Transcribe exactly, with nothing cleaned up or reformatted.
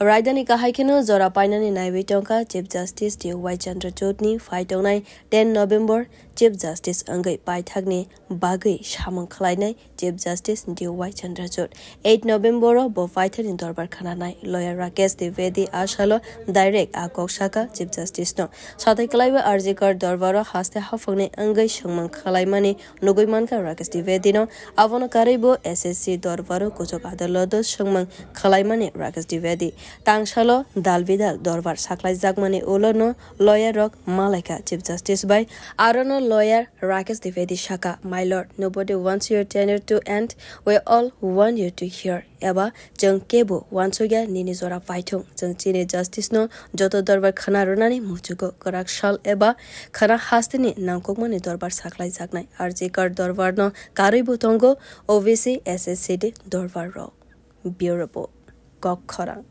Raidani kahai kheno jora painani naiwi tongkha Chief Justice D Y Chandrachudni phai tongnai ten November Chief Justice wngwi paithakni bagwi samung khlainai Chief Justice D Y Chandrachud. Eight November-o bo paithakni dorbar khnanai lawyer Rakesh Dwivedi asalo direct a kok saka Chief Justice-no. Satai kwlaiwi R G Kar dorbaro haste haphangni wngwi swngmung khlaimani nugwi mankha Rakesh Dwivedi-no. Abono karwi bo S S C dorbaro kuchuk adaloto swngmung khlaimani Rakesh Dwivedi. Tangsalo dal bidal dorbar saklaijakmani ulono lawyer rok malaikha Chief Justice bai. Arono lawyer Rakesh Dwivedi saka, "My lord, nobody wants your tenure to end. We all want you to hear." Eba chwng kebo wansukya nini jora paithung. Chwng chini justice no joto dorbar khna rwnani muchugo kwrak sal eba khna hasteni nangkukmani dorbar saklaijaknai. R G Kar dorbar no karwi bo tongo O B C, S S C D dorbar rok. Bureau report. Kok khorang.